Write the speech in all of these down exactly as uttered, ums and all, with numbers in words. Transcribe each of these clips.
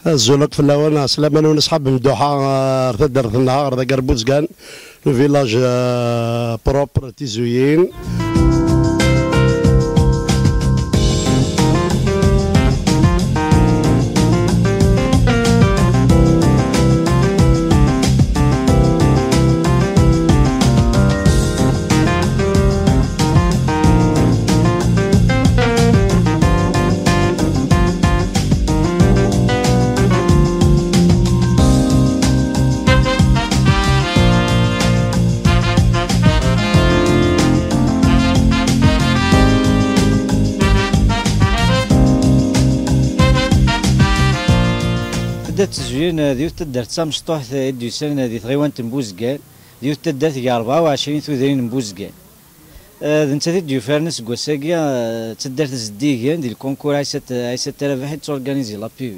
Azul akk fell-awen, ɛeslama-nwen, aṣḥab Mduḥa, ar taddart-nneɣ, ar dagi ar Buzgan, le village, euh, propre, Tizuyin. Tedda Tezwin, d yiwet taddart d tamecṭuḥt i d-yusan di tɣiwant n Buzgan, d yiwet taddart gar rebɛa u ɛecrin tudrin n Buzgan. Eh, d nettat i d-yufaren aseggas-agi, eh, d taddart zeddigen di lkunkur Aysat, Aysat Rabaḥ i d-turganizi la P V.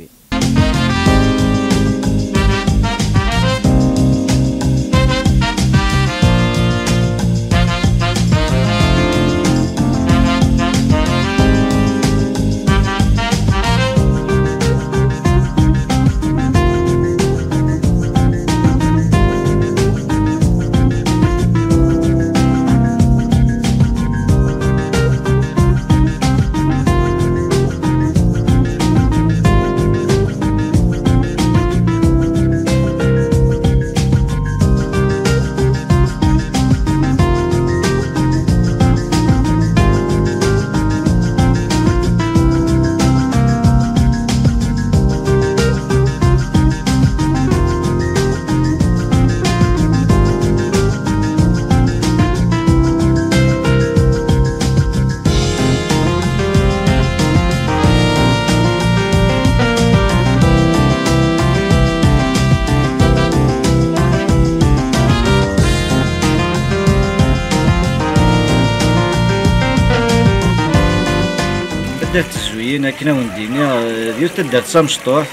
Taddart Tezwin, akken a wen-d-iniɣ, eh, d yiwet taddart d tamecṭuḥt.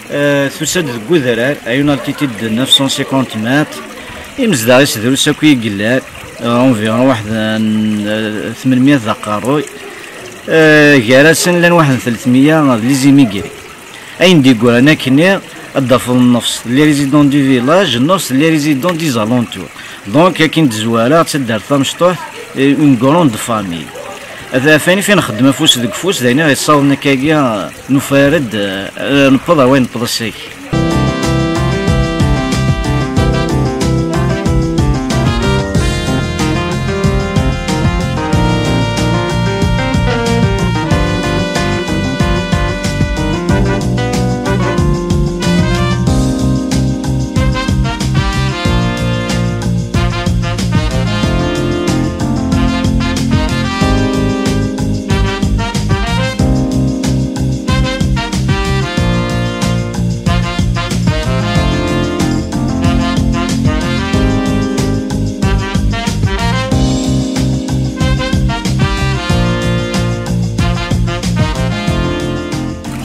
Eh, tusa-d deg udrar, à une altitude de neuf cent cinquante mètres. Imezdaɣ-is drus akk i yellan, eh, environ waḥed n, eh, tmenmiyat d aqerruy. Eh, gar-asen llan waḥed n tletmiya d les immigrés. Ayen d-yeggran akkenni, ad d-tafeḍ nnefs les résidents du village, nnefs les résidents des alentours. Donc, akken d-zwareɣ, d taddart tamecṭuḥt, eh, une grande famille. Ɣef wayen i fi nxeddem afus deg ufus, d ayen i ɣ-yessawḍen akkagi, eh, nufa-d, eh, newweḍ ar wayen newweḍ ass-agi.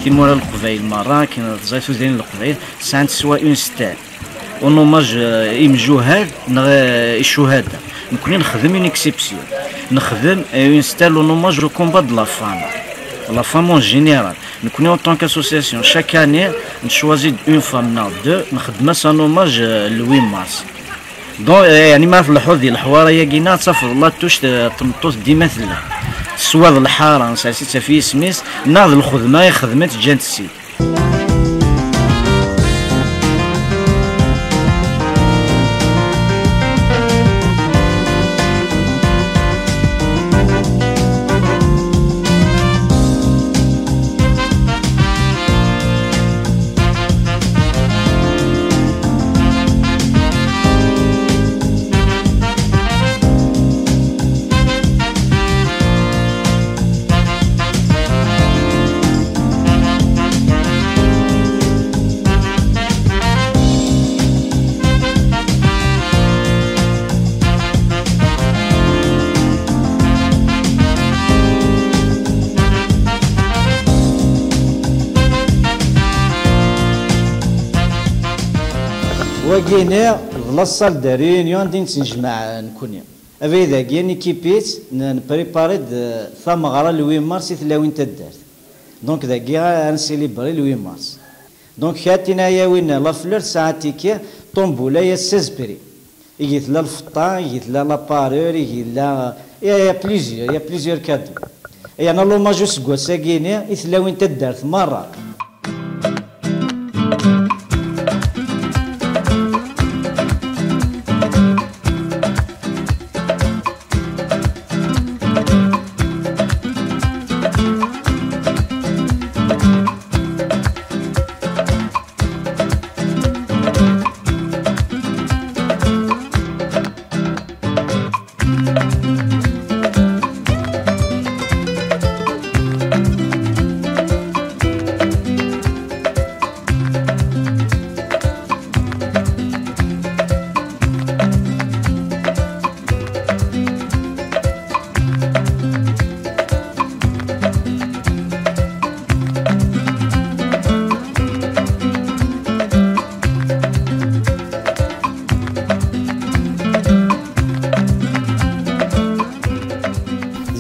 Timura n Leqbayel merra, akken tẓay tudrin n Leqbayel, sɛant swa une stèle en hommage, euh, i imjuhad neɣ, euh, i ccuhada. Nekni nexdem une exception. Nexdem, euh, une stèle en hommage au combat de la femme. La femme en général. Nekni, en tant qu'association, chaque année, on choisit une femme, neɣ deux, nexdem-as un hommage, euh, le huit mars. Donc, euh, yeɛni ma telḥuḍ di leḥwara-agi-nneɣ, ad tafeḍ la touche, euh, n tmeṭṭut dima tella. Teswa d lḥara, nsers-itt ɣef yisem-is, neɣ d lxedma i xedment ǧǧant-tt-id. Wagi-nni d la salle de réunion anda i nettnejmaɛ nekkni. Abrid-agi, nikip-itt, n-, nprépari-d, eh, tameɣra le huit mars i tlawin n taddart. Donc, dagi ara nsilibri le huit mars. Donc, kra n tinayawin, la fleur tesɛa ticket, tombola, il y a seize prix. Igi tella lfeṭṭa, igi tella la parure, igi tella, il y a, il y a plusieurs, il y a plusieurs cadeaux. Yerna l'hommage useggas-agi-ni i tlawin n taddart merra.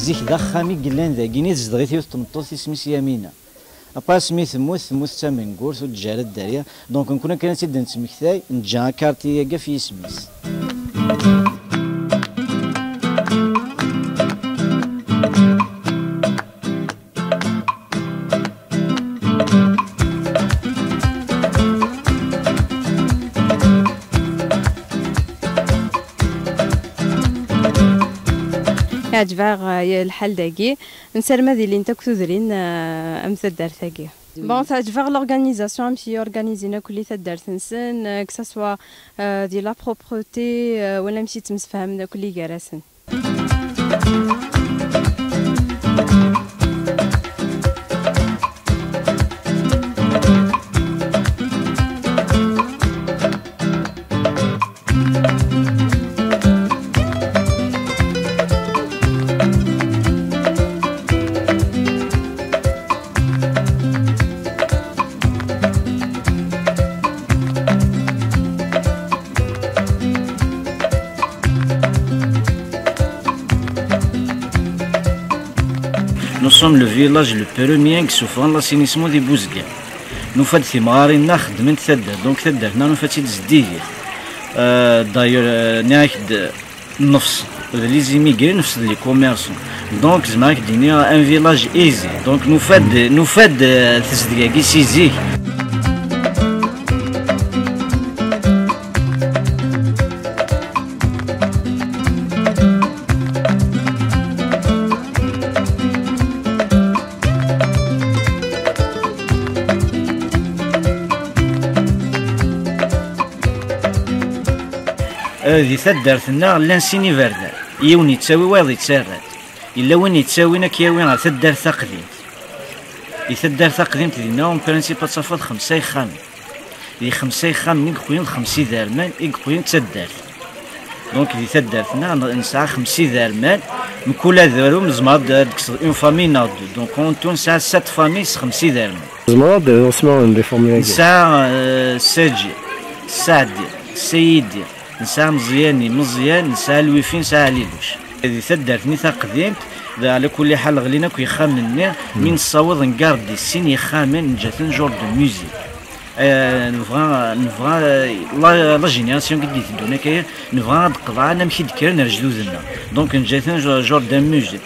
Zik d axxam i yellan dagini, tezdeɣ-it yiwet n tmeṭṭut, isem-is Yamina. Après, asmi temmut, temmut d tamengurt, ur d-teǧǧi ara dderya. Donc, nekkni kan ad tt-id-nettmektay, neǧǧa akarti-agi ɣef yisem-is. Iɛǧeb-aɣ, eh, lḥal dagi. Nessaram ad ilint akk tudrin, eh, am taddart-agi. Bon, teɛǧeb-aɣ l'organisation, amek i organizin akk li taddart-nsen, eh, que ça soit, eh, di la propreté, eh, wala amek i ttemsefhamen akk li gar-asen. Nous sommes le village le premier i yessufɣen l'assainissement di Buzgan. Nufa-d timɣarin-nneɣ xeddment taddart, donc taddart-nneɣ nufa-tt-id zeddiget. Euh, d'ailleurs, euh, nniɣ-ak-d, nnefs d les immigrés, nnefs d les commerçants. Donc, zemreɣ ad k-d-iniɣ un village aisé. Donc, nufa-d, nufa-d, euh, tezdeg-agi si zik. Eh, di taddart-nneɣ llan sin iberdan, yiwen yettawi, wayeḍ yettarra-d. Yella win yettawin ad k-yawi ɣer taddart taqdimt. Di taddart taqdimt dinna, en principe, ad tafeḍ xemsa ixxamen. Di xemsa ixxamen i yeqqimen d xemsa iderman i yeqqimen d taddart. Donc, di taddart-nneɣ n-, nesɛa xemsa iderman, mkul aderm nezmer ad d-, ad d-tekkseḍ une famille neɣ deux. Donc, en tout, nesɛa sept familles s xemsa iderman. Tzemreḍ ad d-tiniḍ asma n les familles-agi? Nesɛa, euh, Saǧi, Saɛdi, Sayidi, nesɛa Meẓyani, Meẓyan, nesɛa Lwifi, nesɛa Ɛliluc. Di taddart-nni taqdimt, d ɛla kulli ḥal ɣlin akk yixxamen-nni, mi nessaweḍ ngardi sin yixxamen, neǧǧa-ten genre de musée. Eh, nebɣa, nebɣa, eh, la, la génération i d-iteddun akka, nebɣa ad qeḍɛen amek i d-kkren ar lejdud-nneɣ. Donc, neǧǧa-ten genre, genre d'un musée.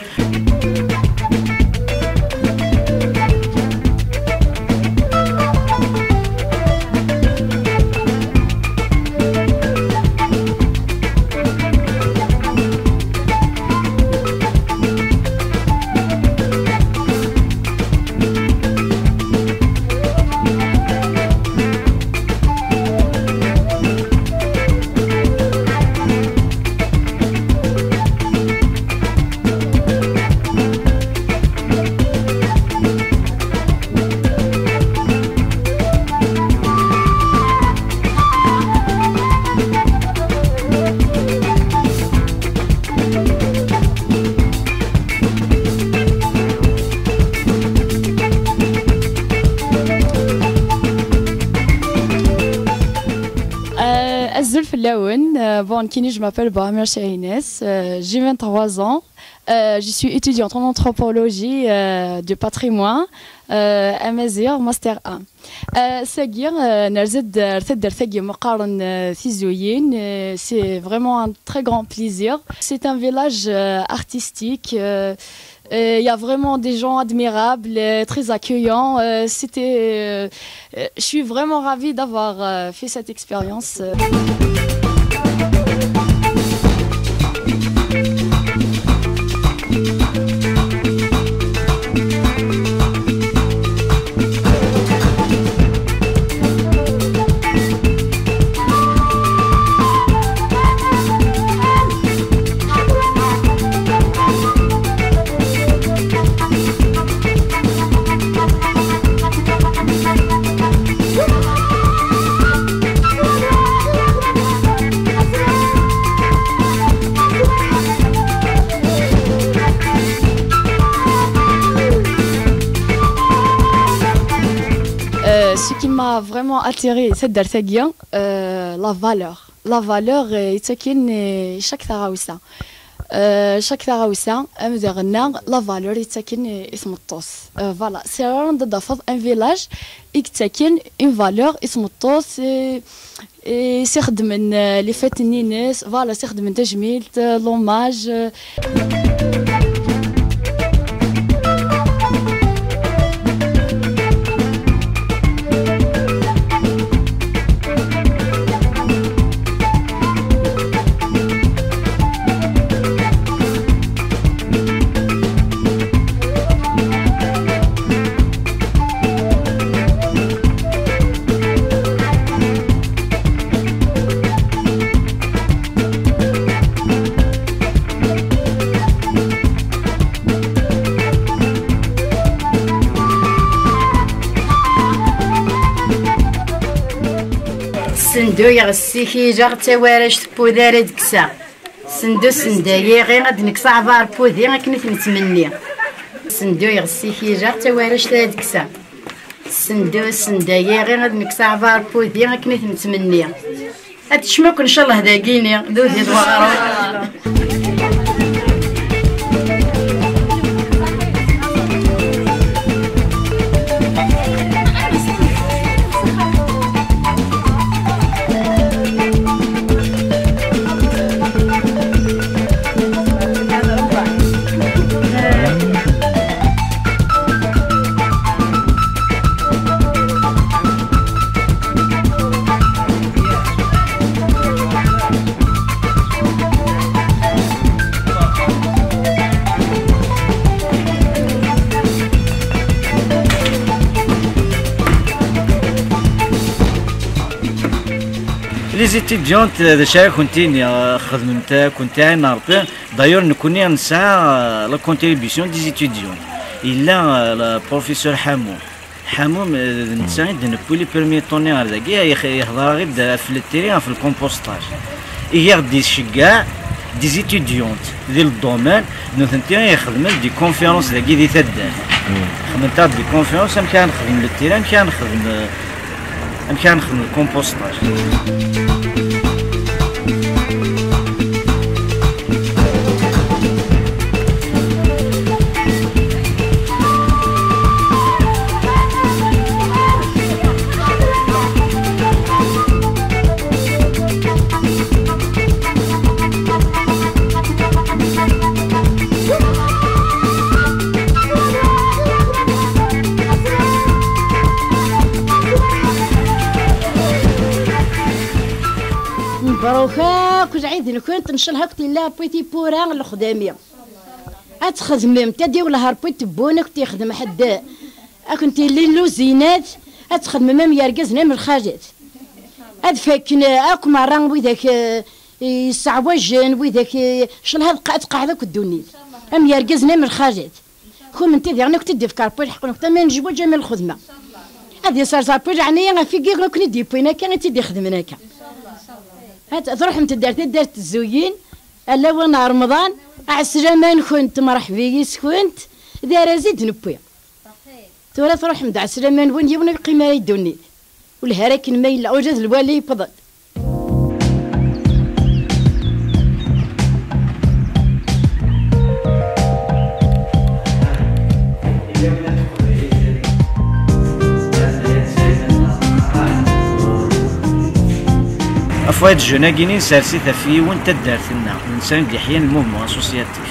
Euh, azul fell-awen. Euh, bon, Kini, je m'appelle Boamir Chahines, euh, j'ai vingt-trois ans, euh, je suis étudiante en anthropologie euh, du patrimoine, euh, à Mazir, Master un. Euh, sagi, euh, nerza-d ar taddart-agi meqqaren, euh, Tizuyin. Euh, c'est vraiment un très grand plaisir. C'est un village euh, artistique. Euh, euh, il y a vraiment des gens admirables, euh, très accueillants. Euh, c'était, euh, euh, je suis vraiment ravie d'avoir euh, fait cette expérience. Euh. Euh, ce qui m'a vraiment attiré, c'est de euh, la valeur. La valeur, euh, yettakken, euh, chaque tarawsa. Euh, chaque tarawsa, am daɣen, la valeur yettakken, euh, i tmeṭṭut. Euh, voilà, c'est rare d-tafeḍ un village i yettakken une valeur i tmeṭṭut, euh, et s-ixeddmen, euh, les fêtes-nni-ines, voilà, s-ixeddmen tajmilt, euh, l'hommage, euh. Senduyeɣ ssikileɣ d tawarect n wudar ad kkseɣ. Sendu sendayiɣi ad nekkes aɛbar n wudi akken i t-nettmenni. Senduyeɣ ssikileɣ d tawarect ad kkseɣ. Sendu sendayiɣi ad nekkes aɛbar n wudi akken i t-nettmenni. Ad tecmuk ncallah dagini d udi d waɣrum. Les étudiantes, d acu ara kent-iniɣ, xedment akk n tiɛin n Ṛebbi. D'ailleurs, nekkni nesɛa, euh, la contribution des étudiants. Yella, euh, le professeur Hamou. Ḥamu, eh, d netta i d-newwi les premiers tonnes ɣer dagi, yex-, yehḍer-aɣ-d ɣef le terrain, ɣef le compostage. I aɣ-d-iceggeɛ des étudiantes di le domaine, nutenti i ixedmen des conférences dagi di taddart. Xedment-aɣ-d des conférences, amek ara nexdem le terrain, amek ara nexdem, eh, amek ara nexdem le compostage. Mebruk akk lɛid-nkent, ncallah akk tella Poitipura lexdami. Ad txedmemt, ad iwelleh Ṛebbi tebbun, ad kent-yexdem ḥedd, ad kent-yellin luzinat, ad txedmem am yergazen am lxalat. Ad fakken akk merra widak, eh, yesseɛwajen, widak, eh, ncallah ad qa-, ad tqeɛɛed akk ddunit. Am yergazen am lxalat. Kunemti diɣen akk-tt-id-ifka Ṛebbi lḥeqq-nkent, ama n zzwaǧ ama n lxedma. Ad iserẓ Ṛebbi leɛnaya ɣef wigi akk i d-yewwin akka, i tt-id-ixedmen akka. Ad truḥemt-d ar taddart n Tzuyin, a lawan n Remḍan, ɛeslama-nkent, mṛeḥba yis-kent, d arraz i d-newwi. Tura truḥem-d ɛeslama-nwen, yiwen ur yeqqim ara i ddunit. Ur lhi ara akken ma yella, ula d lwali yewweḍ-d. Wayed Jeune-agi-nni nsers-it ɣef yiwen n taddart-nneɣ, netta i d-iḥyan le mouvement associatif,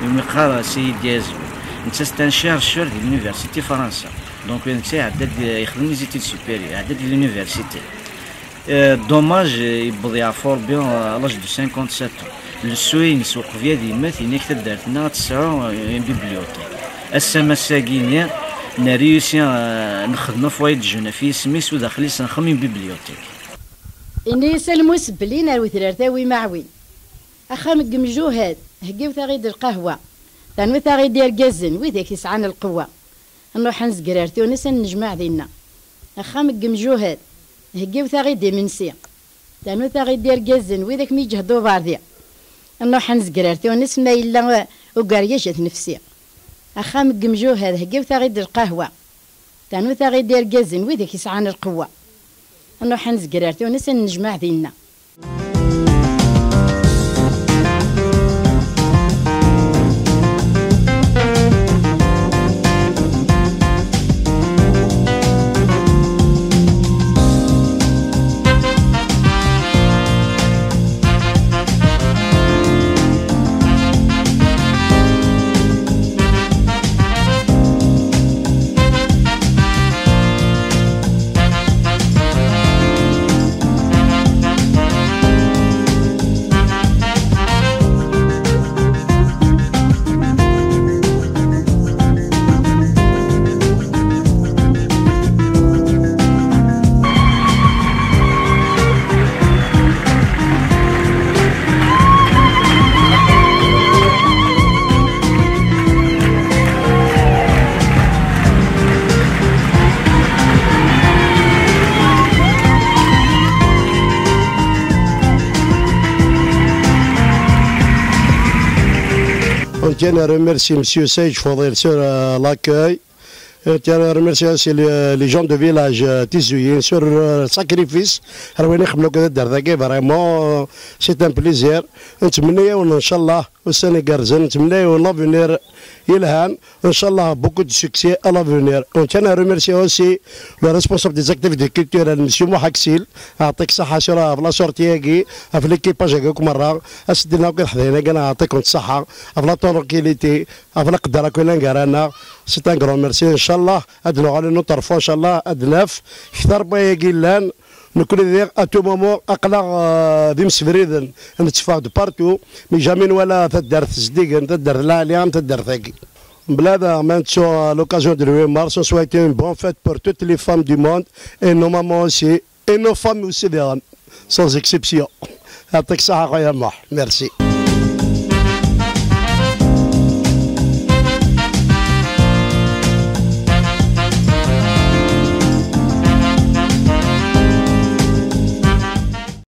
umi qqar Seyid Yazou. Netta c'est un chercheur di l'université Fransa. Donc netta iɛedda-d, yexdem les études supérieures, iɛedda-d di l'université. Euh, dommage, euh, yewweḍ yeɛfu Rebbi, euh, à l'âge de cinquante-sept ans. Le souhait-ines uqbel ad yemmet, yenna-k taddart-nneɣ ad tesɛu, euh, une bibliothèque. Ass-a, ass-agi-nni, nréussi, euh, nexdem ɣef Wayed Jeune, ɣef yisem-is, u daxel-is nxeddem une bibliothèque. Ini-as a lmus belli nerwet ar tawi maɛwin. Axxam n yemjuhad, heggiwt-aɣ-id lqahwa. Ternut-aɣ-id irgazen, widak yesɛan lqewwa. Nruḥ ad nezger ar Tunes ad nennejmaɛ dinna. Axxam n yemjuhad, heggiwt-aɣ-id imensi. Ternut-aɣ-id irgazen, widak mi yeǧhed ubardi. Nruḥ ad nezger ar Tunes ma yella, eh, ugergaj at nefsi. Axxam n yemjuhad, heggiwt-aɣ-id lqahwa. Ternut-aɣ-id irgazen, widak yesɛan lqewwa. Nruḥ ad nezger ar Tunes ad nennejmaɛ dinna. On tient à remercier Monsieur Saïd Fodil sur, euh, l'accueil. On tient à remercier aussi les, les gens de village, euh, Tizouyin sur, euh, sacrifice. Ar wayen ixeddmen akk taddart-agi, vraiment, euh, c'est un plaisir. Nettmenni-yawen, ncallah, ussan igerrzen, nettmenni-yawen l'avenir yelhan. Ncallah, beaucoup de succès à l'avenir. On tient à remercier aussi le responsable des activités culturelles, Monsieur Mouhaksil, aɛṭik ṣaḥa sur, ɣef la sortie-agi, ɣef l'équipage-agi akk merra, as-d-nniɣ akk iḥdayen-agi, aɛṭik-kent ṣaḥa, ɣef la tranquillité, ɣef leqder akk yellan gar-aneɣ. C'est un grand merci. Ncallah, ad nuɣal une autre fois, ncallah, ad naf kter n wayagi yellan. Nekkni diɣ, à tout moment, aql-aɣ, euh, d imsebriden, netteffeɣ-d partout, mais jamais nwala taddart zeddigen, taddart lɛali am taddart-agi. Mebla da, ma nettu, euh, l'occasion de le huit mars, on souhaite une bonne fête pour toutes les femmes du monde, et nos mamans aussi, et nos femmes aussi, diɣen, sans exception. Aɛṭik ṣaḥa, a xuya Muḥ. Merci.